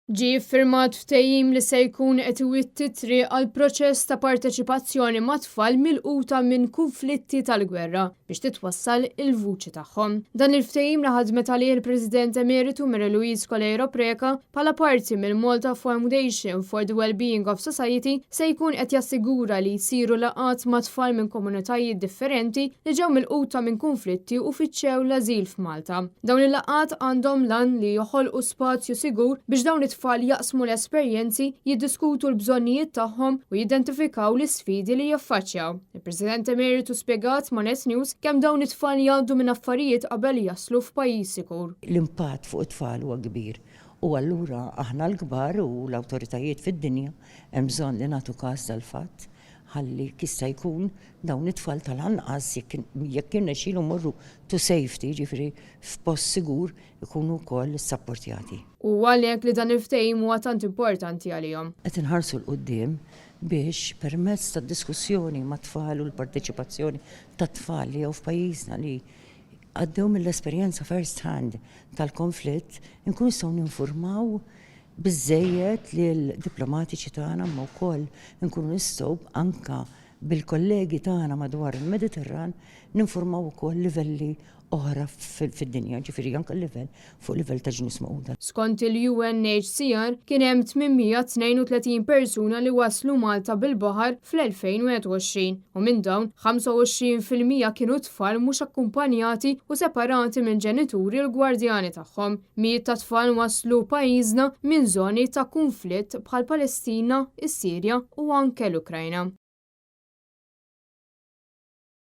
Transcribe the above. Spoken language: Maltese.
Ġie ffirmat ftehim li se jkun qed iwitti t-triq għal proċess ta' parteċipazzjoni ma' tfal milquta minn kunflitti tal-gwerra biex titwassal il-vuċi tagħhom. Dan il-ftehim li ħadmet għalih il-President Emeritu Mary Louise Coleiro Preca bħala parti mill-Malta Foundation for the Wellbeing of Society se jkun qed jassigura li jsiru laqgħat ma' tfal minn komunitajiet differenti li ġew milquta minn kunflitti u fittxew l-ażil f'Malta. Dawn il-laqgħat għandhom l-għan li joħolqu spazju sigur biex dawn it-tfal jaqsmu l-esperjenzi, jiddiskutu l-bżonnijiet tagħhom u jidentifikaw l-isfidi li jaffaċċjaw. Il-President Emeritu spjegat ma' Net News kemm dawn it-tfal jgħaddu minn affarijiet qabel jaslu f'pajjiż sikur. L-impatt fuq it-tfal huwa kbir u allura aħna l-kbar u l-awtoritajiet fid-dinja hemm bżonn li nagħtu każ dal-fatt ħalli jista' jkun dawn it-tfal tal-anqas jekk jirnexxielhom imorru to safety, jiġifieri f'post sigur, ikunu wkoll issapportjati. U għalhekk li dan il-ftehim huwa tant importanti għalihom. Qed inħarsu 'l quddiem biex permezz tad-diskussjoni mat-tfal u l-parteċipazzjoni tat-tfal li hawn f'pajjiżna li għaddew mill-esperjenza first hand tal-konflitt, inkunu nistgħu ninfurmaw biżżejjed lid-diplomatiċi tagħna imma wkoll inkunu nistgħu anke bil-kollegi tagħna madwar il-Mediterran ninfurmaw ukoll livelli oħra fid-dinja, ġifieri anke livell fuq livell ta' Ġnus Magħquda. Skont il-UNHCR kien hemm 832 persuna li waslu Malta bil-baħar fl-2021 u minn dawn 25% kienu tfal mhux akkumpanjati u separati minn ġenituri u l-gwardjani tagħhom. Mijiet ta' tfal waslu pajjiżna minn żoni ta' kunflitt bħal Palestina, is-Sirja u anke l-Ukrajna.